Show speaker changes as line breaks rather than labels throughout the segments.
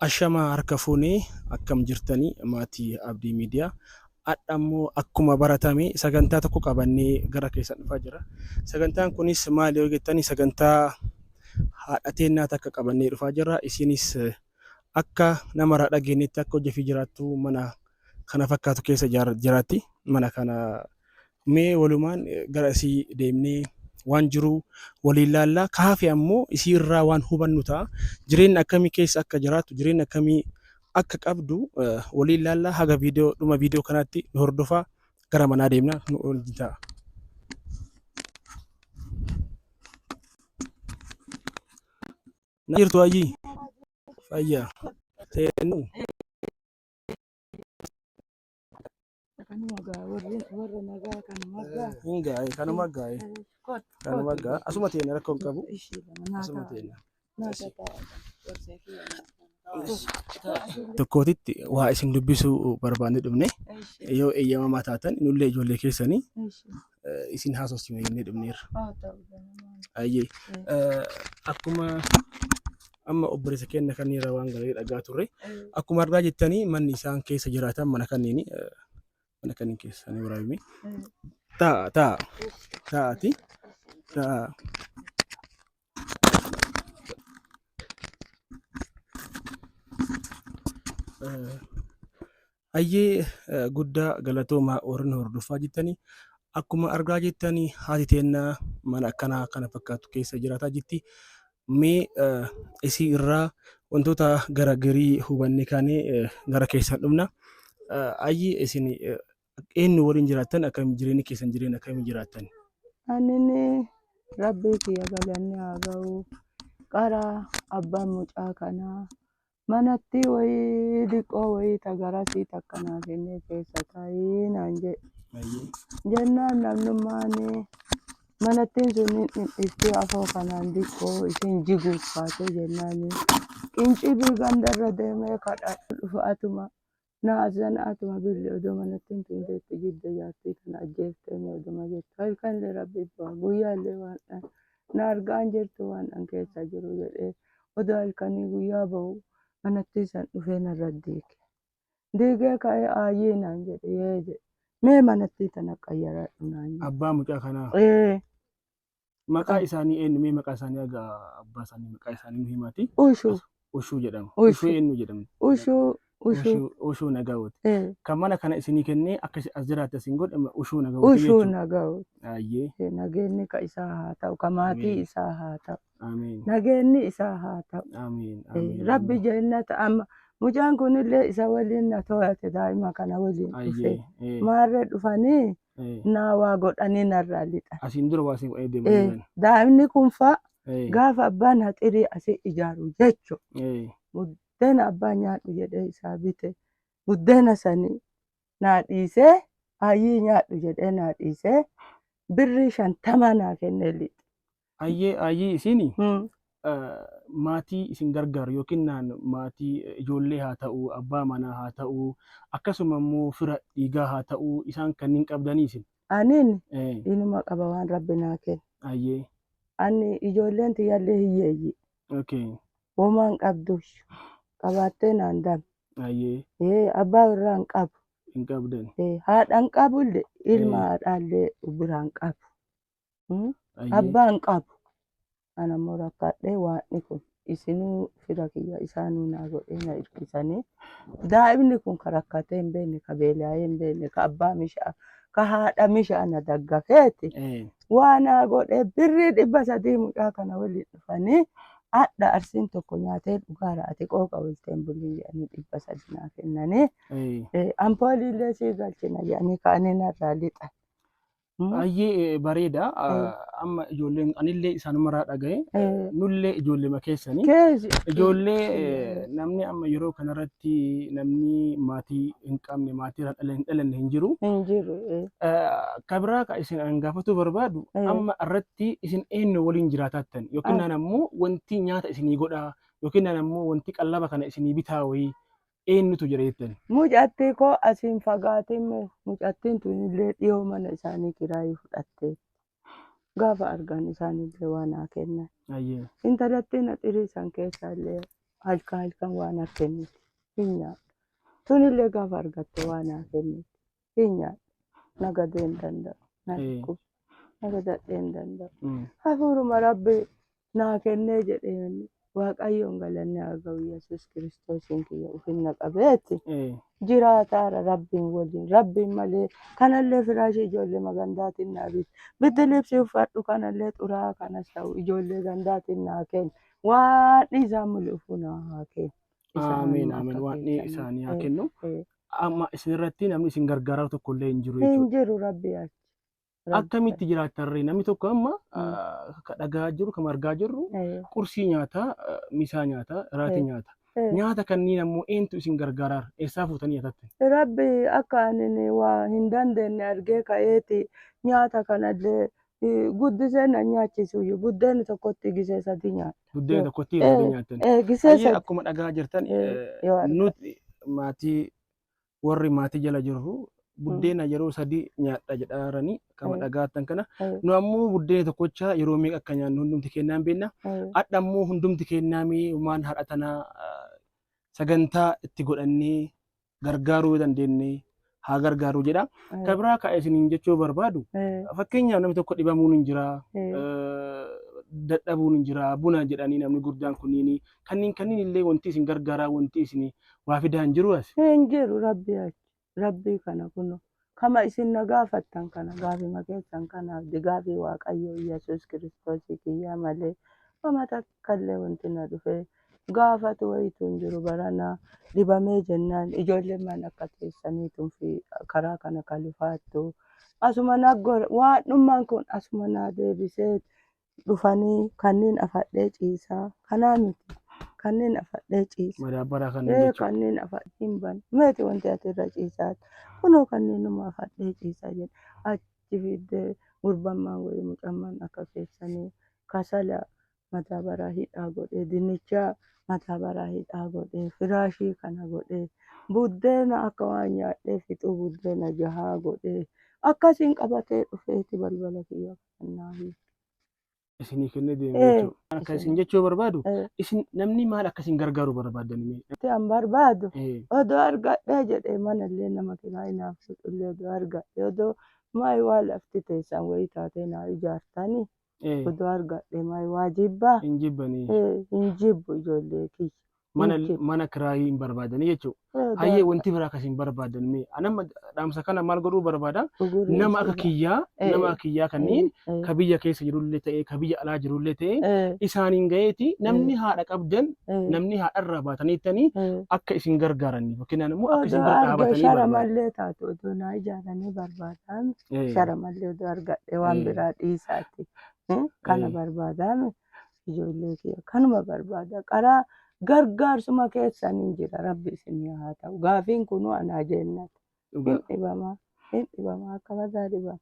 Ashamaa harka fuunee akkam jirtanii maatii Abdii Miidiyaa. Adha immoo akkuma baratame sagantaa tokko qabannee gara keessan dhufaa jira. Sagantaan kunis maali yoo jettanii sagantaa haadha teennaa takka qabannee dhufaa jirra. Isinis akka namarraa dhageenyetti akka hojii fi jiraattu mana kana fakkaatu keessa jiraatti. Mana kana mee walumaan gara isii deemnee waan jiru waliin laallaa. Ka hafe ammoo isii irraa waan hubannu ta'a. Jireenya akkamii keessa akka jiraattu, jireenya akkamii akka qabdu waliin laallaa haga viidiyoo dhuma viidiyoo kanaatti nu hordofaa gara manaa deemna nu wajjin ta'a. Na jirtu ayyii fayyaa seenuu.
Kanuma gaa warri warra nagaa kanuma gaa.
Hin gaa'e kanuma gaa'e
Kot
kanuma
kot
ga'a asuma teenya rakkoo hin qabu
ishii lama naa
asuma
ta'a
teenya.
naa ta'a gorsee kiyya naa ta'a.
Tokkootitti waa isin dubbisuu barbaanne dhufne
Ishii
yoo eeyyamamaa taatan nullee ijoollee keessanii
ishii
isin haasofsiifna jennee dhufneerra.
haa ta'u ganamaa.
Ayyee akkuma amma obboleessa keenya kan irra waan galee dhagaa turre akkuma argaa jettanii manni isaan keessa jiraatan mana kanneeni mana kanneen keessa ni waraabame. Taa'a taa'a taa'aati taa'a. Hayyee guddaa galatoomaa warri nu hordofaa jirtanii. Akkuma argaa jirtanii haati teennaa mana akkanaa kana fakkaatu keessa jiraataa jirti. Mee isii irraa wantoota garagarii hubannee kaanee gara keessan dhufna. Hayyee isin eenyu waliin jiraattan akkam jireenyi keessan jireenya akkamii jiraattan?
Anini rabbii kiyya galanni haa ga'u. Qara abbaan mucaa kanaa manatti wayii diqqoo wayii ta garasii takka naa kennee keessa taa'ii naan jedhe.
Hayyee.
Jennaan namnummaan manattiin sun hin dhidhiiftii afoo kanaan diqqoo isin jiguuf kaatee jennaan qincibii gandarra deemee kadhadhu dhufaatuma Na azzana'atuma billi odoo manattiin tun teette jidda jaartii tana ajjeeftee mee oduma jettu halkanillee rabbi bo'a guyyaallee waan an na argaan jirtu waan an keessa jiru jedhee odoo halkanii guyyaa ba'u manattii san dhufee narra diige. Diigee ka'ee aayyii naan jedhe yee jedhe mee manattii tana qayyaradhu naan jedhe.
Abbaa mucaa kanaa.
Ee
Maqaa isaanii eenyu mee maqaa isaanii haga abbaa isaanii maqaa isaanii nu himaati.
Ushuu.
Ushuu jedhama.
Ushuu.
Ushuu eenyu jedhama?
Ushuu. Ushuu.
Ushuu Ushuu Nagawooti.
Ee.
Kan mana kana isinii kennee akka isin as jiraatte isin godhe Ushuu Nagawooti
Ushuu
jechuudha.
Nagawooti.
Ayyee.
Ee, Nageenyi ka isaa haa ta'u, ka maatii
Amiin.
isaa haa ta'u.
Amiin.
Nageenyi isaa haa ta'u.
Amiin.
Ee,
Amiin.
Rabbi
Amiin.
jennata amma mucaan kunillee isa waliin na to'ate daa'ima kana waliin dhufe.
Ayyee. Ee.
Maarree dhufanii
Eh.
naa waa godhanii narraa lixan.
Asiin dura waa isin godhanii deemanii
Eh,
jiran.
Daa'imni kun faa
Eh.
gaafa abbaan haxirii asii ijaaru jechu
Eh.
buddeena abbaan nyaadhu jedhee isaa bite buddeena sanii naa dhiisee ayyii nyaadhu jedhee naa dhiisee birrii 50 naa kennee lixe.
Ayyee ayyii isiini
Mm.
maatii isin gargaaru yookiin naan maatii ijoollee haa ta'u abbaa manaa haa ta'u akkasuma immoo fira dhiigaa haa ta'u isaan kanneen qabdanii isin.
Anin
Eh,
inuma qaba waan rabbi naa kenne.
Ayyee.
Ani ijoolleen tiyyallee hiyyeeyyi.
Okay.
Womaa hin qabdu. Qabaattee naan dame.
Ayyee.
Ee, abbaa irraa hin qabu.
Hin qabdan.
Ee, haadha hin qabullee ilma
Eh.
haadhaallee biraa hin qabu.
Ayyee.
Abbaa hin qabu. Ana immoo rakkadhee waaqni kun isinuu fira kiyya isaanuu naa godhee na irkisanii daa'imni kun ka rakkatee hin beekne ka beela'ee hin beekne ka abbaa mishaa ka haadha mishaa na daggafeeti
Eh.
waa naa godhee birrii 300 mucaa kana waliin dhufanii hadha arsiin tokko nyaatee dhugaara ati qooqa bultee hin bulin jedhanii 300 naa kennanii
Eh.
ampooliillee sii galchina jedhanii ka'anii narraa lixan.
Baay'ee bareeda. Amma ijoolleen anillee isaanumarraa dhagaye. Nullee ijoollema keessanii.
Keesi.
Ijoollee namni amma yeroo kanarratti namni maatii hin qabne maatii irraa hin dhalanne hin jiru.
Hin jiru.
Ka biraa ka isin an gaafatuu barbaadu amma irratti isin eenyu waliin jiraataattan yookiin naan ammoo wanti nyaata isinii godhaa yookiin naan ammoo wanti qallaba kana isinii bitaa wayii. Eenyutu jira jettani?
Mucattii koo asiin fagaatin mee mucattiin tunillee dhiyoo mana isaanii kiraayii fudhattee gaafa argan isaanillee waa naa kennan.
Ayyee.
Intalattiin axirii san keessaa illee halkan halkan waa naa kenniti. Hin nyaadhu. Tunillee gaafa argatte waa naa kenniti. Hin nyaadhu. Nagadee hin danda'u. Na dhukkuba. Nagadadhee hin danda'u. Hafuuruma Rabbi naa kennee jedheen Waaqayyoon galanni haa ga'u Yesuus Kiristoosiin kiyya ufinna qabeeti. Jiraataara Rabbiin waliin Rabbiin malee kanallee firaashii ijoollee magandaatiin naa biti. Bitti libsii uffadhu kanallee xuraa'aa kanas ta'u ijoollee gandaatiin naa kenna. Waan isaan mul'ifuu naa haa kennu.
Ameen
Isaanuma
ameen
akka
waan
keessanii.
isaanii haa kennu. Amma isinirratti namni isin gargaaraa tokko illee hin jiru
Hin
jechuudha.
jiru Rabbi achi. Rabbi
Akkamitti jiraattarree namni tokko amma ka dhagaa jiru kan argaa jirru qursii nyaataa, misaa nyaataa, raatii nyaata. Nyaata kanneen ammoo eentu isin gargaaraara? Eessaa fuutanii nyaatattan?
Rabbi akka ani waa hin dandeenye argee ka'eeti nyaata kanallee guddisee na nyaachisuyyuu buddeeni tokkotti gisee sadi nyaadha.
Buddeena tokkotti yeroo sadii nyaattan.
Gisee
Hayyee
sadi.
akkuma dhagaa jirtan
Yoo argate.
nuti maatii warri maatii jala jirru buddeena yeroo sadii nyaadha jedhaaranii kama dhagaattan kana nu ammoo buddeena tokkocha yeroo meeqa akka nyaannu hundumti kennaa hin beekna. Hadha ammoo hundumti kennaa mee waan haadha tanaa sagantaa itti godhannee gargaaruu yoo dandeenye haa gargaaruu jedha. Ka biraa ka isiniin jechuu barbaadu fakkeenyaaf namni tokko dhibamuun hin jira, dadhabuun hin jira, buna jedhanii namni guddaan kunniin kanneen kanneen illee wanti isin gargaaraa wanti isin waa fidaa hin jiru as.
Hin jiru Rabbii achi. Rabbii kana kuno. Kama isin na gaafattan kana gaafima keessan kanaaf digaafii Waaqayyo Iyyasuus Kiristoosii kiyyaa malee wama takkallee wanti na dhufee gaafatu wayiitu hin jiru barana dhibamee jennaan ijoolleen maan akka teessaniitu fi karaa kana kalufaattu asuma na gora waan dhummaan kun asuma naa deebisee dhufanii kanneen afadhee ciisaa kanaa miti kanneen afadhee ciisa.
Madaabbaraa kanneen
Ee
jechuudha.
kanneen afadhee hin ban meeti wanti ati irra ciisaat kunoo kanneen numa afadhee ciisaa jedhe achi fiddee gurbammaan wayii mucammaan akka keessanii kasala madaabaraa hidhaa godhee dinnichaa madaabaraa hidhaa godhee firaashii kana godhee buddeena akka waan nyaadhee fixuu buddeena jahaa godhee akkasiin qabatee dhufeeti balbala kiyya naa hiike.
Isinii kennee deeme jechuudha. Akka isin jechuu barbaadu isin namni maal akka isin gargaaru barbaadan mee?
Wanti an barbaadu odoo argadhee jedhee manallee nama kiraayii naaf fuudhullee odoo argadhee odoo maay waa lafti teessan wayii taatee naa ijaartanii odoo argadhee maay waa jibbaa?
Hin jibbanii.
Hin jibbu ijoollee kiyya.
Mana
Hin jibbu.
mana kiraayii hin barbaadanii jechuudha.
Odoo
Hayyee wanti biraa akkasiin hin barbaadan mee? Anamma dhaamsa kana maal godhuu barbaada?
Ugurri
Nama akka
isiirra.
kiyyaa nama akka kiyyaa kanneen ka biyya keessa jirullee ta'e ka biyya alaa jirullee ta'e isaaniin gaheeti namni haadha qabdan namni haadharraa baataniittanii akka isin gargaaranii fakkeenyaan immoo akka isin
Odoo
bira
arge
dhaabatanii barbaada.
sharamallee taatu odoo naa ijaaranii barbaadaame sharamallee odoo argadhe waan biraa dhiisaati. Kana barbaadaame ijoollee kiyya kanuma barbaada. Qaraa gargaarsuma keessaniin jira rabbi isin haa ta'u. Gaafiin kunuu anaa jennata.
Dhugaa.
Hin dhibamaa hin dhibamaa akka mataa dhibama.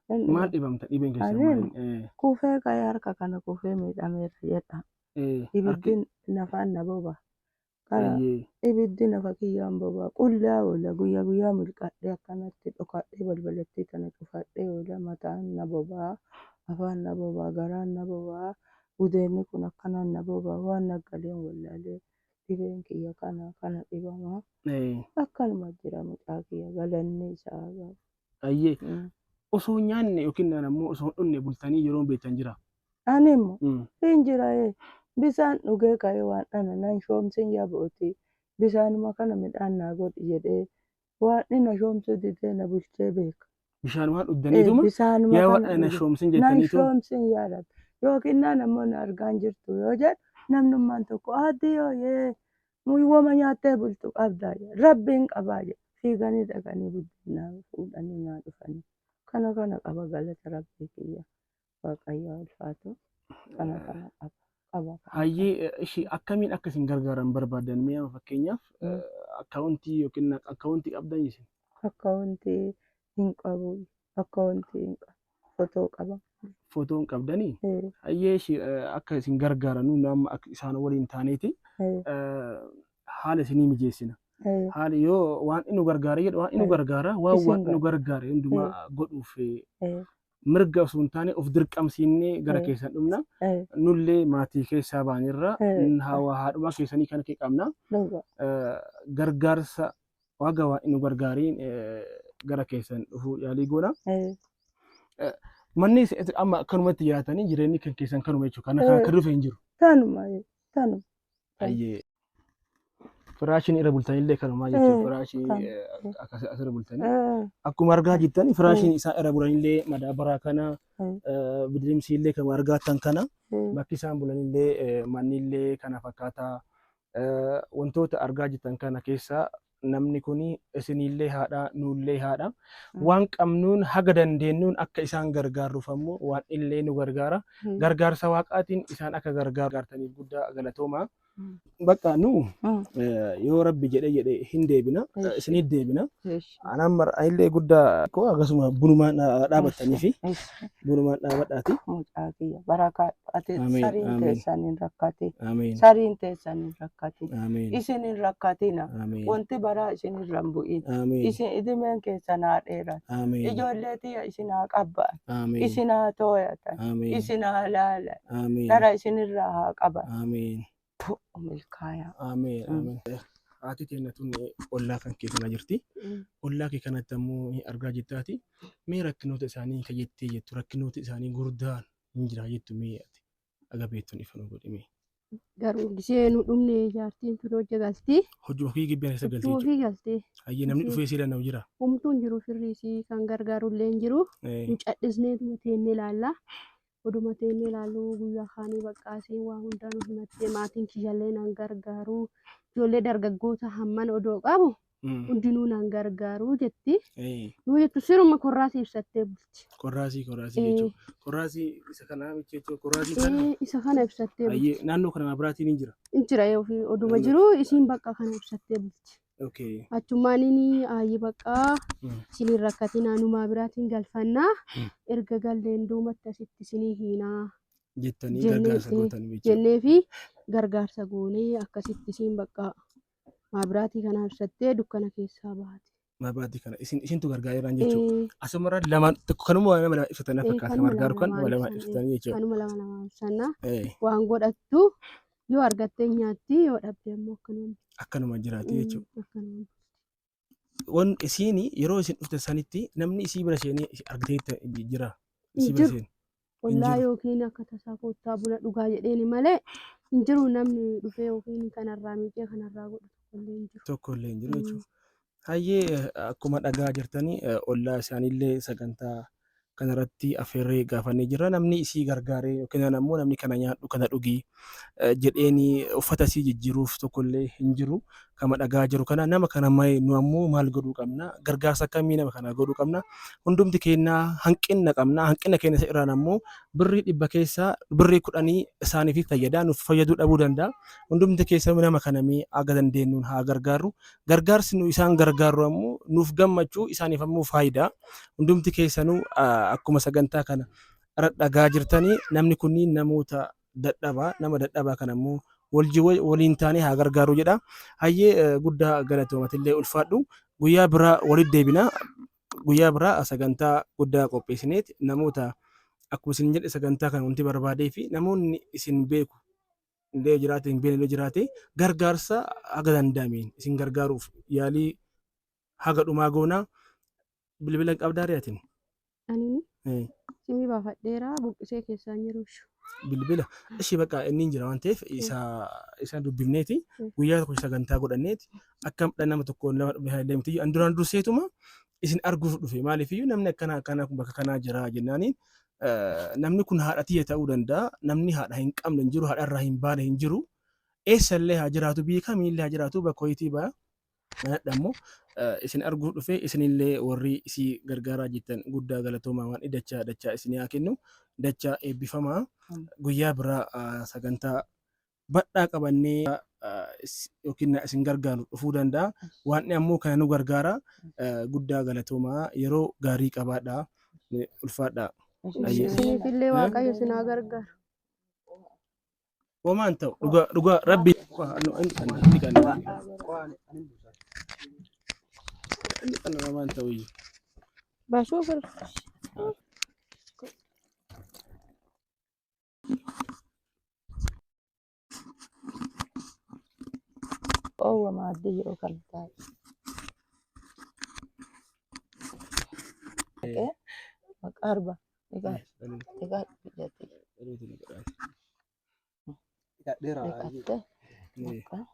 Hin
Maal
dhibama.
dhibamta dhibeen keessan
Aniin
maali?
Kufee ka'ee harka kana kufee miidhameera jedha.
Harki
Ibiddi nafaan na boba. Qara
eeyyee.
ibiddi nafa kiyyaan boba. Qullaa oola guyyaa guyyaa milqadhee akkanatti dhokadhee balbalattii tana cufadhee oola mataan na bobaa afaan na bobaa garaan na bobaa gudeenni kun akkanaan na bobaa waan naggaleen wallaalee dhibeen kiyya kana kana dhibamaa akkanuma jira mucaa kiyya galanni isaa haa ga'u.
Ayyee. Osoo hin nyaanne yookiin ammoo osoo hin dhunne bultanii yeroon beektan jira?
Ani immoo hin jira ee bisaan dhugee ka'ee waan dhana nan shoomsin yabooti bisaanuma kana midhaan naa godhi jedhee waaqni na shoomsuu didee na bulchee beeka.
Bishaanuma dhugdaniituma
Bisaanuma
yaa
kana
waaqa na
dhuge
shoomsin
nan
jettaniitu
shoomsin yaa rabbi yookiin naan ammoo na argaan jirtu yoo jedhu namnummaan tokko aaddi yoo yee woma nyaattee bultu qabdaa jedha rabbiin qabaa jedha fiiganii dhaqanii buddeen naa fuudhanii naa dhufanii kana kana qaba galata rabbii kiyya waaqayyo haa ulfaatu kana kana qaba qaba kana kana.
Hayyee ishii akkamiin akka isin gargaaran barbaadan mee amma fakkeenyaaf akkaawuntii yookiin akkaawuntii qabdan isin?
Akkaawuntii hin qabu akkaawuntii hin qabu fotoo qaba.
Fotoo hin qabdanii? Hayyee ishii akka isin gargaaran nu amma akka isaan waliin taaneeti haala isinii mijeessina. Haali yoo waan inni nu gargaare jedhu waan inni nu gargaara waan
Isin
waan nu gargaare hundumaa godhuuf mirga osoo hin taane of dirqamsiinnee gara keessan dhumna. Nullee maatii keessaa baanirra haadhuma keessanii kana kee qabna.
Dhuga.
Gargaarsa waaga waan inni nu gargaariin gara keessan dhufuu yaalii goona. Manni amma akkanumatti jiraatanii jireenyi kan keessan kanuma jechuudha. Kana kan dhufe hin jiru.
Tanuma tanuma.
Ayyee. Firaashiin irra bultanillee kanumaa jechuudha. Firaashii akkas asirra bultanii. Akkuma argaa jirtan firaashiin isaan irra bulanillee madaabaraa kana bidirimsiillee kan argaattan kana bakki isaan bulanillee mannillee kana fakkaataa wantoota argaa jirtan kana keessaa namni kun isinillee haadha nullee haadha. Waan qabnuun haga dandeenyuun akka isaan gargaarruuf ammoo waan illee nu gargaara. Gargaarsa waaqaatiin isaan akka gargaartaniif guddaa galatooma. Bakka nu yoo rabbi jedhe jedhe hin deebina isinit deebina. Anaan mar'aillee guddaa koo akkasuma bunumaan dhaabattanii fi bunumaan dhaabadhaati.
Mucaa kiyya barakaa ati
Ameen,
sariin
ameen.
teessan hin rakkatin.
Ameen.
Sariin teessan hin rakkatin.
Ameen.
Isin hin rakkatina.
Ameen.
Wanti baraa isin irra hin bu'in.
Ameen.
Isin idimeen keessan haa dheeratu.
Ameen.
Ijoollee tiyya isin haa qabba'an.
Ameen.
Isin haa tooyatan.
Ameen.
Isin haa laalan.
Ameen.
Dara isin irraa haa qaban.
Ameen.
Milkaayaa.
Ameen. Ameen. Haati keenya tun ollaa kan kee kana jirti. Ollaa kee kanatti ammoo ni argaa jirtaati. Mee rakkinoota isaanii kan jettee jettu rakkinoota isaanii gurguddaan hin jira jettu mee ati aga beektuun ifa nu godhi mee.
Garuu gisee nu dhumne jaartiin tun hojja galti.
Hojii ofii gibbeen keessa galtee
Hojii
jechuudha.
ofii galti.
Hayyee namni dhufee si ilaalu jira.
Humtuun jiru firriisii kan gargaarullee hin jiru. Nu cadhisneetuma teennee ilaalla. Oduma teennee ilaallu guyyaa kaanii baqqaasii waa hundaa nu himattee maatiin kiyyallee nan gargaaru. Ijoollee dargaggoota hamman odoo qabu hundinuu nan gargaaru jetti. Nuu jettu siruma korraasii ibsattee bulti.
Korraasii korraasii jechuudha. Korraasii isa kanaa miti jechuudha. Korraasii kana.
Isa kana ibsattee bulti.
Hayyee naannoo kana biraatiin hin jira.
Hin jira ofii oduma jiru isiin bakka kana ibsattee bulti.
Okay.
Achumaan inni aayyi baqqaa isiniin rakkatinaa numaa biraatiin galfannaa erga galleen duumatti asitti isinii hiinaa
Jettanii gargaarsa gootan jechuudha.
jennee fi gargaarsa goonee akkasitti isiin bakka maabiraatii kana ibsattee dukkana keessaa baate.
Maabiraatii kana isintu gargaareeraan jechuudha. Asumarra lama tokko kanuma nama lama ibsatan na fakkaata.
Kanuma
Gargaaru kan
lama
nama
lama
lama ibsatan jechuudha.
Kanuma lama lama ibsannaa waan godhattu yoo argatte nyaatti yoo dhabde ammoo akkanuma.
Akkanuma jiraati jechuudha.
Akkanuma.
Wan isiin yeroo isin dhufte sanitti namni isii bira seenee argatee jira. Isii
Hin
bira
jiru.
seene.
Ollaa
jiru.
yookiin akka tasaa koottaa buna dhugaa jedheeni malee hin jiru namni dhufee yookiin kanarraa miicee kanarraa godhu tokkollee hin jiru.
Tokko illee hin jiru jechuudha. Hayyee akkuma dhagaa jirtanii ollaa isaaniillee sagantaa kanarratti affeerree gaafannee jirra. Namni isii gargaaree yookiin ammoo namni kana nyaadhu kana dhugii jedheeni uffata isii jijjiiruuf tokkollee hin jiru. Kama dhagaa jiru kana nama kana nu ammoo maal godhuu qabna? Gargaarsa akkamii nama kana godhuu qabna? Hundumti keenya hanqina qabna. Hanqina keenya isa irraan ammoo birrii 100 keessaa birrii 10 isaaniif fayyada. Nuuf fayyaduu dhabuu danda'a. Hundumti keessa nama kana mee aga dandeenyuun haa gargaarru. Gargaarsi nu isaan gargaarru ammoo nuuf gammachuu isaaniif ammoo faayidaa. Hundumti keessanuu akkuma sagantaa kana irra dhagaa jirtanii namni kunniin namoota dadhabaa nama dadhabaa kana ammoo waliin taanee haa gargaaru jedha. Hayyee guddaa galatoomatillee ulfaadhu. Guyyaa biraa walitti deebina. Guyyaa biraa sagantaa guddaa qopheessineeti namoota akkuma isin jedhe sagantaa kana wanti barbaadee fi namoonni isin beeku illee jiraate hin beekne illee jiraate gargaarsa haga danda'ameen isin gargaaruuf yaalii haga dhumaa goona. Bilbila hin qabdaa re'atin?
Ani simii baafadheera buqqisee keessaan jiru.
Bilbila ishii bakka inni hin jira waan ta'eef isa dubbifneeti guyyaa tokko sagantaa godhanneeti akka nama tokko lama dhufne illee miti an duraan durseetuma isin arguuf dhufe maaliifiyyuu namni akkana akkanaa kun bakka kanaa jira jennaaniin namni kun haadha tiyya ta'uu danda'a namni haadha hin qabne hin jiru haadha irraa hin baane hin jiru eessallee haa jiraatu biyya kamiillee haa jiraatu bakka wayitii ba'a Anadha immoo isin arguuf dhufe isinillee warri isii gargaaraa jirtan guddaa galatoomaa waan dachaa dachaa isinii haa kennu dachaa eebbifamaa guyyaa biraa sagantaa badhaa qabannee yookiin isin gargaaru dhufuu danda'a waan ammoo kana nu gargaara guddaa galatoomaa yeroo gaarii qabaadhaa ulfaadhaa.
Isiniifillee Waaqayyo isin haa gargaaru.
Homaan ta'u dhugaa dhugaa rabbi. Inni kan. Inni kan namaan ta'u iyyuu.
Baasuu ofirra.
Oowwa maaddii yeroo kan taa'e. Maqaa arba. Dhiqaa dhiqaa biyyatti. Dhiqatte. Maqaa.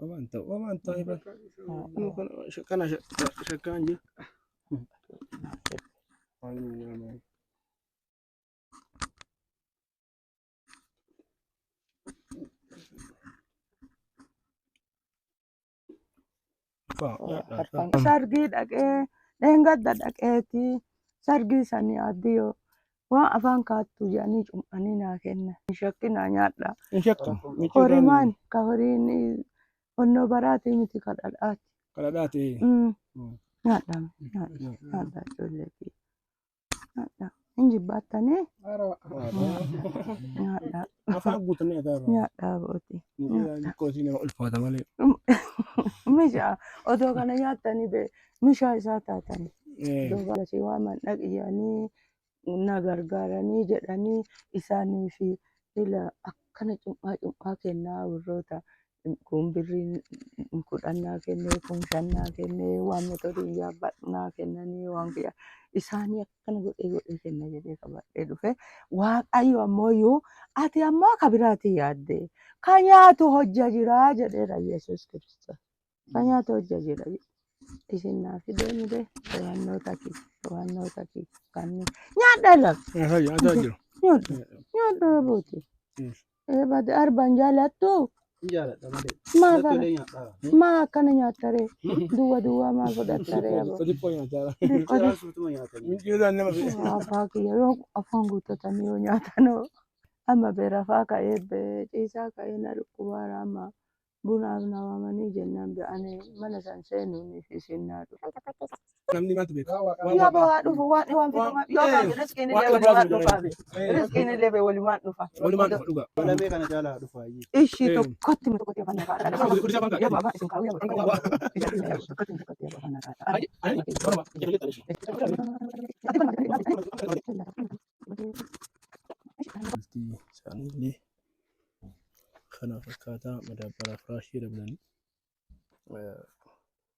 Omaan ta'u omaan ta'u kana shakkaan jiru.
Sargii dhaqee dheengadda dhaqeeti sargii sanii addiyoo waan afaan kaattu jedhanii cum'anii naa kenna. Hin shakkinaa nyaadha.
Hin shakkamu.
Horimaan ka horiin onnoo baraatii miti ka dhadhaati.
Kadhadhaati.
Nyaadha nyaadha nyaadha ijoollee kiyya. Nyaadha. Hin jibbaattanii nyaadha
Afaan guutamee nyaata.
nyaadha booti.
Xiqqootii nama ulfaata malee.
Mishaa otoo kana nyaattanii bee mishaa isaa taatanii. Duuba si waaman dhaqi jedhanii na gargaaranii jedhanii isaanii fi ila akkana cum'aa cum'aa kennaa warroota kun birrii 10 naa kennee kun 5 naa kennee waan motorii yaabbadhu naa kennanii waan kiyya isaanii akkana godhee godhee kenna jedhee qabadhee dhufe. Waaqayyo ammoo iyyuu ati ammoo ka biraatii yaadde ka nyaatu hojja jiraa jedheera Yesuus Kiristoos. Ka nyaatu hojja jira isin naa fidee mire to'annoota kiyya to'annoota kiyya kanneen nyaadhaa lafa
Nyaataa jiru.
nyaadhu nyaadhu abuuti. Bade arban jaalattu
Hin jaaladha malee.
maa
Natti
kana
tolee nyaadha.
maa akkana nyaattaree duwwa duwwaa maa fudhattaree aboo.
Xixiqqoo nyaataa.
Xiqqoo
Miciraan suutuma nyaatanii.
Micciiraan nama fide.
Abbaa kiyya yoo afaan guuttatanii yoo nyaatanoo amma bee rafaa ka'ee bee ciisaa ka'ee na dhukkubaara amma bunaaf na waamanii jennaan bee ani mana san seenuun isin naa dhufu.
Namni maaltu beeka?
Yoo ba'aa dhufu waan waan fiduma yoo baate riskiin illee walumaan dhufa be. Riskiin illee be walumaan dhufa.
Walumaan dhufa dhugaa.
Balamee kana caalaa dhufa ayyee.
Ishii tokkotti mi tokkotti afaan naqaa. Yoo ba'aa isin kaawuu yoo tokkotti mi tokkotti afaan naqaa.
Bultii isaaniillee kana fakkaataa madaabbara firaashii dabalanii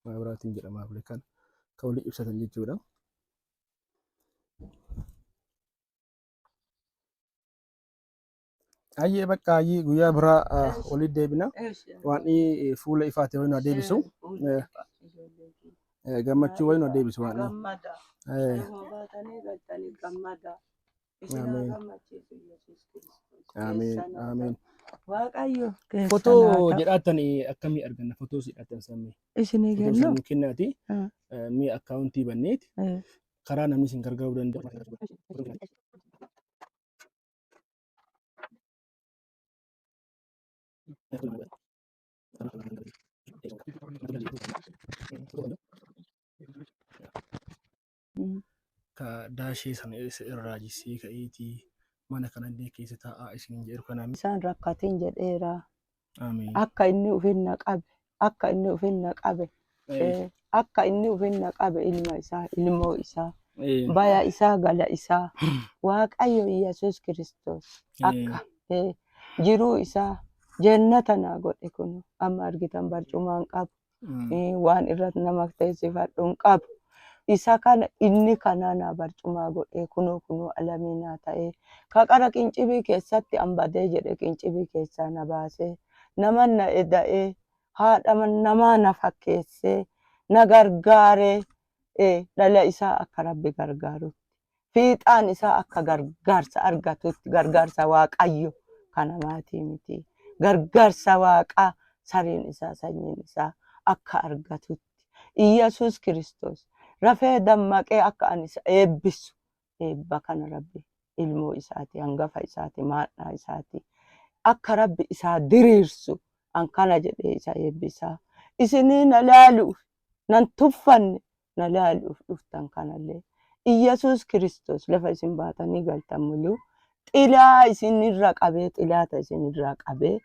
maabiraatiin jedhama kan kan walii ibsatan jechuudha. Ayyee bakka ayyee guyyaa biraa walitti deebina. Waan fuula ifaa ta'e wayii nu deebisu. Gammachuu wayii nu deebisu waan.
Gammada. Baatanii galtanii gammada. Isin haa
Ameen.
gammachiisu Yesuus Kiristoos.
Ameen.
Keessan haa
Ameen.
ta'u. Waaqayyo keessan haa
Fotoo
ta'u.
jedhaatan akkamii arganna? Fotoo sidhaatan sammee.
Isinii
Fotoo
kennu.
san nuu kennaati. Mee akkaawuntii banneeti karaa namni isin gargaaruu danda'u. Ka daashee sana irraa jissee ka'eetii mana kanallee keessa taa'aa isiniin jedhu kanaan.
Isaan rakkatin jedheera.
Ameen.
Akka inni ufinna qabe. Akka inni ufinna qabe. Akka inni ufinna qabe ilma isaa ilmoo isaa. Baya isaa gala isaa. Waaqayyo Yesuus Kiristoos akka jiruu isaa jennata naa godhe kun amma argitan barcumaan qabu. Waan irra nama teessifadhu hin qabu. Isa kana inni kanaa naa barcumaa godhee kunoo kunoo alamii naa ta'ee ka qara qincibii keessatti an badee jedhe qincibii keessaa na baasee naman na eda'ee haadha namaa na fakkeessee na gargaaree dhala isaa akka Rabbi gargaarutti fiixaan isaa akka gargaarsa argatutti gargaarsa Waaqayyo kan namaatii miti gargaarsa Waaqaa sariin isaa sanyiin isaa akka argatutti Iyyasuus Kiristoos rafee dammaqee akka ani isa eebbisu eebba kana Rabbi ilmoo isaati hangafa isaati maadhaa isaati akka Rabbi isaa diriirsu an kana jedhee isa eebbisaa isinii na laaluuf nan tuffanne na laaluuf dhuftan kanallee Iyyasuus Kiristoos lafa isin baatanii galtan muluu xilaa isinirra qabee xilaata isinirraa qabee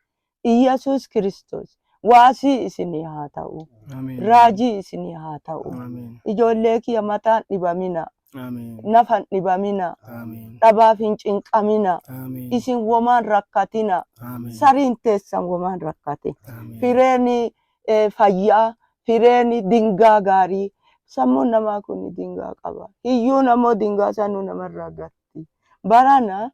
Iyyasuus Kiristoos Waasii isinii haa ta'u.
Ameen.
Raajii isinii haa ta'u.
Ameen.
Ijoollee kiyya mataan dhibamina.
Ameen.
Nafan dhibamina.
Ameen.
Dhabaaf hin cinqamina.
Ameen.
Isin womaan rakkatina.
Ameen.
Sariin teessan womaan rakkatin.
Ameen.
Fireen fayyaa, fireen dingaa gaarii. Sammuun namaa kun dingaa qaba. Hiyyuun ammoo dingaa sanuu namarraa gatti. Barana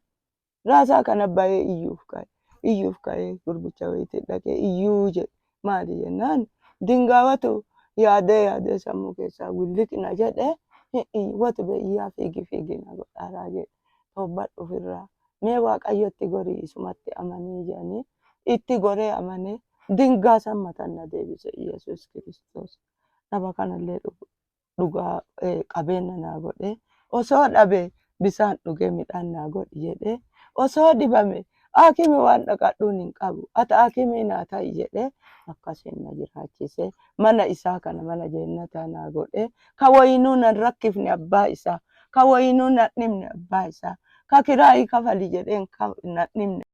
raasaa kana bahee iyyuuf ka'e. Iyyuuf ka'ee gurbicha wayiitti dhaqee iyyuu jedhe. Maali jennaan dingaawatu yaadee yaadee sammuu keessaa williqna jedhe watu bee iyyaa fiigi fiigi na godhaaraa jedhe. Toobbadhu ofirraa. Mee waaqayyotti gorii isumatti amanii jedhanii itti goree amanee dingaa san matan na deebise Iyyasuus Kiristoos. Dhaba kanallee dhugaa qabeenya naa godhee osoo dhabe bisaan dhugee midhaan naa godhi jedhee osoo dhibame haakimii waan dhaqadhuun hin qabu ati haakimii naa ta'i jedhee akkasiin na jiraachise mana isaa kana mana jeennataa naa godhee ka wayinuu nan rakkifne abbaa isaa ka wayinuu nan dhibne abbaa isaa ka kiraayii kafali jedheen nan dhibne.